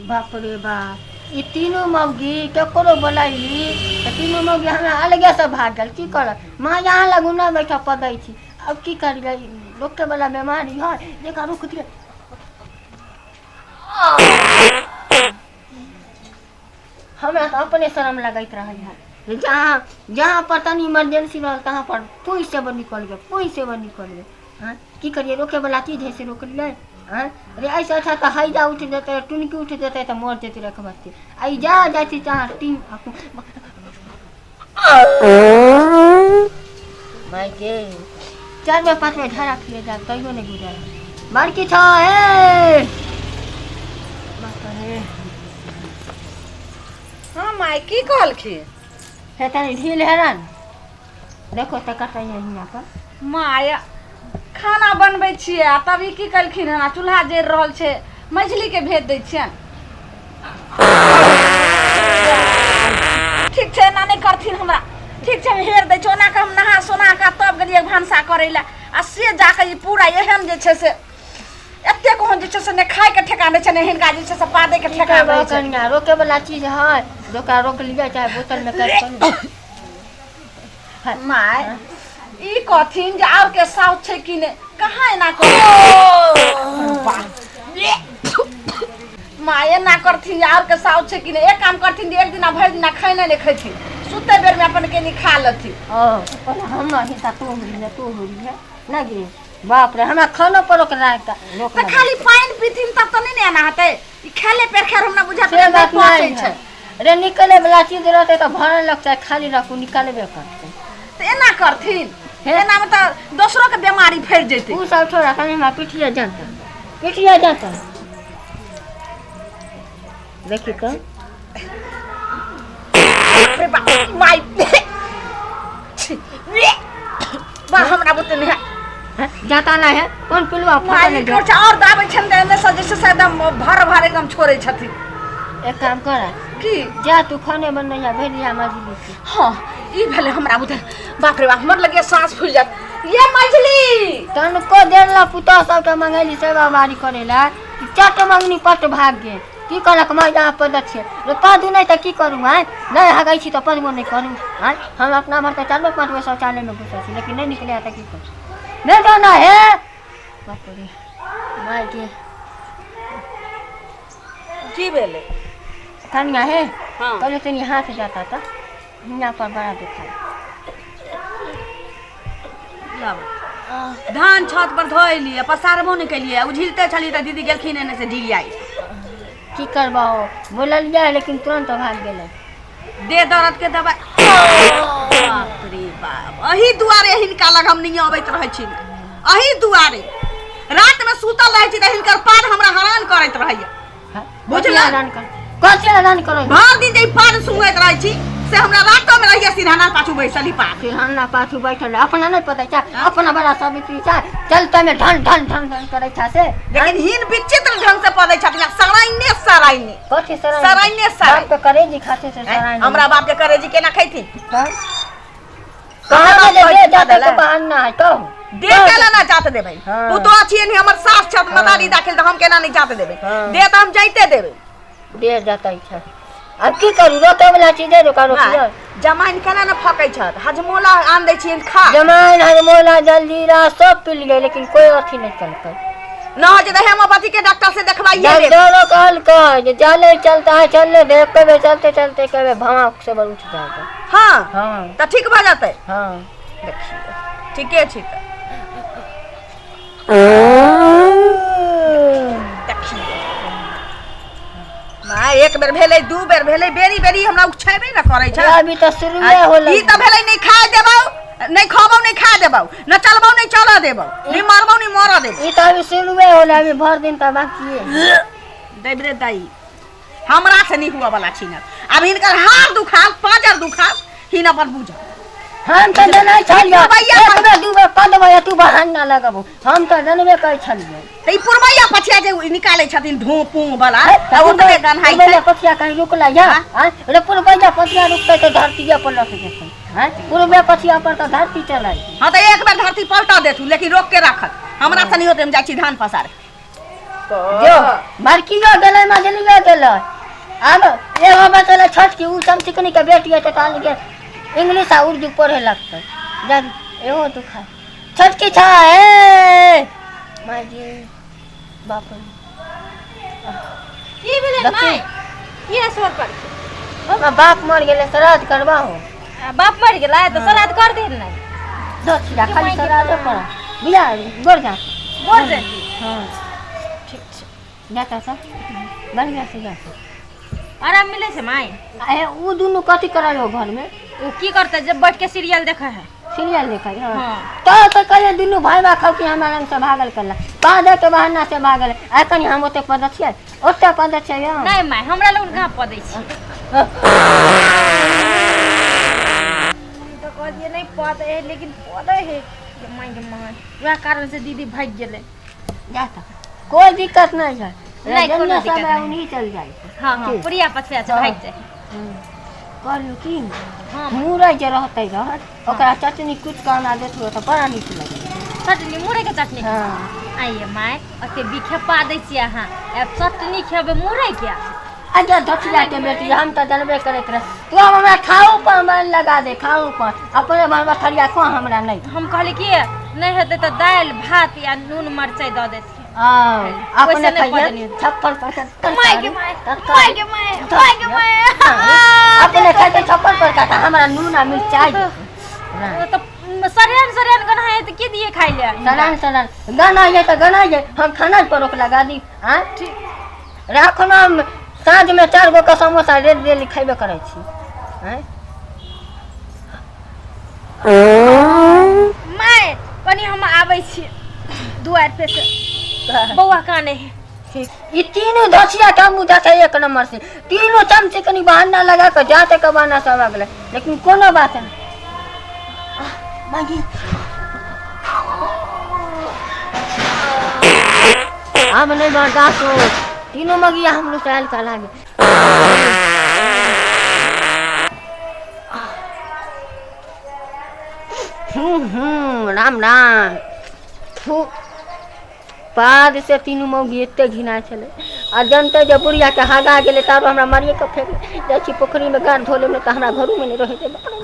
बाप रे बाप, ई तीनू मौगी ककरो बोलैली तऽ तीनू मौगी हमरा अलगेसँ भाग गेल। की करब माँ, यहाँ लगू नहि बैठऽ पदै छी। अब की करियै, रोके वाला बीमारी है जेकरा रोक दियै। हमरा तऽ अपने शरम लगैत रहै है जे जहाँ जहाँ पर तनी इमरजेंसी रहल तहाँ पर पुइ से निकल गेल, पुइ से निकल गेल। आँय की करियै, रोके वाला चीज है से रोकलियै। आँय रे, ऐसे अच्छा तऽ हैजा उठि जेतै, टुनकी उठि जेतै तऽ मर जेतै रखबत्ती। आ ई जा जाइ छी तहाँ टीम माय गे, 4 बेर 5 बेर झाड़ा फिरे जा तैयो नहि गुजर। बड़की छ हे बाप रे। हाँ माय, की कहलखिन? हे तनी ढील हेरन देखो तऽ कटैया हियाँ पर। माय, खाना बनबै छियै आ तब ई की कहलखिन हन? आ चूल्हा जरि रहल छै, मझली के भेज दै छियनि। ठीक छै, एना नहि करथिन हमरा। ठीक छै, हम हेर दै छियै। ओना कऽ हम नहा सोना कऽ तब गेलियै भनसा करै लए आ से जाकऽ ई पूरा एहन जे छै से एतेक ओहन जे छै से नहि खायके ठेकान रहै छै, नहि हिनका जे छै से पादैके की ठेकान करबै रहै छै। कनिया, रोके वाला चीज है ओकरा रोक लिअ, चाहे बोतल में कैद करू। माय, ई कहथिन जे आओर के साउथ छै कि नहि, कहाँ एना कर माय, एना करथिन जे आओर के साउथ छै कि नहि। एक काम करथिन जे एक दिना भरि दिना खेनाइ नहि खैथिन, सुतै बेरमे अपन कनि खा लेथिन। ओ हमर हिस्सा तू हुड़ी तू हुड़ी है ना गे। बाप रे, हमरा खानो पर रोक रोक तऽ खाली पानि पीथिन तब तऽ नहि ने एना हेतै। ई खेले पर खेर हमरा बुझा से बात पचै नहि छै है रे। निकले वाला चीज रहतै तऽ भरल लगतै, खाली रखू निकलबे करतै। तऽ एना करथिन हे। एनामे तऽ दोसरोके बेमारी फैल जेतै। उ सब छोड़ा, कनि हमरा पिठिया जाता, पिठिया जाता देखी तऽ। बाप रे बाप, माय बा, हमरा बुते नहि है। हैं? जाता नहीं है कौन पिलुआ माय फटल ई करছে और दाबै छनि तऽ एने से जे छै से एकदम भर भर एकदम छोड़ै छथिन। एक काम कर की? जा तू खाने बनैया भेजिया मझली के। हाँ, ई भेलै हमरा बुते। बाप रे बाप, हमर लगे साँस फूलि जायत। ये मझली तनको देर ला पुतोह सबके मंगैली सेवा बारी करे ला, चट मंगनी पट भाग गेल। की कहलक माय जहाँ पर छियै रे पदू नहि तऽ की करू? आँय नहि हगै छी तऽ पदबो नहि करू? आँय हम अपना भर तऽ 4 बेर 5 बेर शौचालयमे घुसै छी, लेकिन नहि निकलै तऽ की करू? नहि जाना हे। बाप रे माय गे। की भेलै कनिया हे? हाँ। कहलियै तनी हाथ जाता तऽ हियाँ पर बड़ा दुखाइ। लाबू। धान छत पर धो एलियै, पसारबो नहि केलियै, उझिलते छलियै तऽ दीदी गेलखिन एने से ढिलियाइ। की करबहो, बोललियै लेकिन तुरंत भाग गेलै। देह दर्द के दबाइ। बाप रे बाप, अही दुआरे हिनका लग हम नहि अबैत रहै छी। अही दुआरे रातिमे सुतल रहै छी तऽ हिनकर पाद हमरा हरान करैत रहैया। बुझल? हरान कर कथी हरान करो? भरि दिन जे ई पाद सुंगैत रहै छी से हमरा रातो मे रहैया सिरहाना पाछू बैसल ई पाद। सिरहाना पाछू बैठल है, अपना नहीं पता छै, अपना बड़ा सावित्री छै, चलते में ढन ढन ढन ढन करै छै से। लेकिन हिन विचित्र ढंग से पदै छथिन आ सराइने सराइने। कथी सराइने? सराइने सराइ। बाप के करेजी खाते से सराइने। हमरा बाप के करेजी केना खैथिन? तब कहाँ जे दे जाते तो बहाना है कहू। दे केला ना जात देबै? हाँ। पुतोह छियनि, हमर सास छथि मदारी दाखिल, तऽ हम केना नहि जात देबै? हाँ। दे तऽ हम जाइते देबै। दे जाता छै, अब की करू, रोके वाला चीज है, रोका रोकियो। जमाइन केना ने फकै छथि, हजमोला आन दै छियनि खा। जमाइन हजमोला जलजीरा सब पी लियै, लेकिन कोई अथी नहीं चलतै। न होइ छै तऽ हेमोपैथी के डॉक्टर से देखबाइए लेब। डॉक्टरो कहलकै जे चले चलता है चलने दे, कभी चलते चलते कभी भमाक से उठ जाएगा। हाँ। हाँ। तऽ ठीक भऽ जेतै। हाँ। देखियौ, ठीके छै तऽ देखियौ माय, एक बेर भेलै, दू बेर भेलै, बेरी बेरी हमरा उछेबे ने करै छै। अभी तऽ शुरुए होलै। ई तऽ भेलै नहि खाय देबौ, नहि खबौ, नहि खाय देबौ, न चलबौ, नहि चलऽ देबौ, नहि मरबौ, नहि मरऽ देबौ। ई तऽ अभी शुरुए होलै, अभी भर दिन तऽ बाकी है। दैब रे दाई, हमरा से नहीं हुआ वाला छिनत। अब हिनकर हाथ दुखाल, पाजर दुखाल, हिन अपन बुझ। हम तऽ जनै छलियै पुरबैया एक बेर दू बेर पदबै तू बहाना लगबू, हम तऽ जनबे करै छलियै। तऽ ई पुरबैया पछिया जे निकालै छथिन धो पू वाला, तऽ ओतबे गन्हाइ छै। पुरबैया पछिया कहीं रुकलै या? आँय रे, पुरबैया पछिया रुकतै तऽ धरतीये पर लट जेतै। आँय, पुरबे पछिया पर तऽ धरती चलै। हाँ, तऽ एक बेर धरती पलटा देथु, लेकिन रोक के राखत। हमरा से नहीं होते, हम जाइ छी धान पसारे। जो बड़कियो गेलै मझलियो गेलै आब एगो बचल छोटकी उ चमचिकनी के बेटी है तऽ के इंग्लिश आ उर्दू पढ़े लगतै जा एगो दुखा छोटकी छ ए माय जी बाप रे। की भेलै देखी। माय की असर पर हमर बाप मर गेलै श्राद्ध करबाहो बाप मरि गेलै तऽ श्राद्ध कर दे ने दस खाली श्राद्ध कर बुझा गोर जा गोर दे हाँ ठीक छै जाता सब बढ़िया से जा आराम मिलै छै माय आ उ दुनू कथी करल हो घर में ओ की करतै जब बैठ के सीरियल देखै है सीरियल देखै हाँ हाँ। तो तो कहिए दुनू भाई बा खाऊ कि हमरा रंग से भागल करला पादे के बहाना से भागल आ कनी हम ओते पद छियै ओते पद छियै हम। नहि माय हमरा लोग कहाँ पदै छी हम तऽ कहलियै नहि पदै है लेकिन पदै है गे माय गे माय वएह कारण से दीदी भागि गेलै जा तऽ कोई दिक्कत नहीं है नहीं, कोनो जन्ने दिक्कत समय नहीं। उन्हीं चल जाए हाँ हाँ ठीक। पुरिया पछुआ छै भागि जाइ कहलू की हाँ मुरई जे रहतै रहत ओकरा चटनी कुटि कऽ हमरा देतौ तऽ बड़ा नीक लगै चटनी मुरई के चटनी हँ आइए माय ओते बिखेपा दै छियै अहाँ आब चटनी खेबै मुरई के अच्छा धथिया के बेटी हम तऽ जानबे करैत रह तू अब हमरा खाओ पर मन लगा दे खाओ पर अपने भरवा थरिया खो हमरा नहीं हम कहली कि नहि हेतै तऽ दालि भात या नून मरचाइ दऽ देथिन अपने वैसे नहीं खाइए पदनी। छप्पन पर माय गे माय माय गे माय माय गे माय अपने खाइते छप्पन पर का हमरा नून आ मिरचाई तऽ सरियान सरियान गना है तऽ की दिए खाइ ले सड़न सड़न गाना ये तऽ गाना ये हम खाना पर रोक लगा दी आँ राखो ना हम साँझ में 4 गो के समोसा रेड डेली खैबे करै छी आँय माय कनी हम आबै छी दुआरि पे से बौआ काने है ठीक ई तीनों धसिया का मुँह जाते एक नंबर से तीनों चमचे कनी बहाना लगा के जाते के बहाना सब आ गेलै लेकिन कोनो बात नहीं मागी आब नहीं बर्दाश्त हो तीनों मगिया हम लोग आयल का लागे हूँ राम राम थू बाद से तीनू मौगी एते घिना छलै आ जनते जे बुढ़िया के हगा गेलै तारो हमरा मारिए के फेंक जाइ छी पोखरिमे गाड़ धो लेब तऽ हमरा घरोमे नहि रहै देब।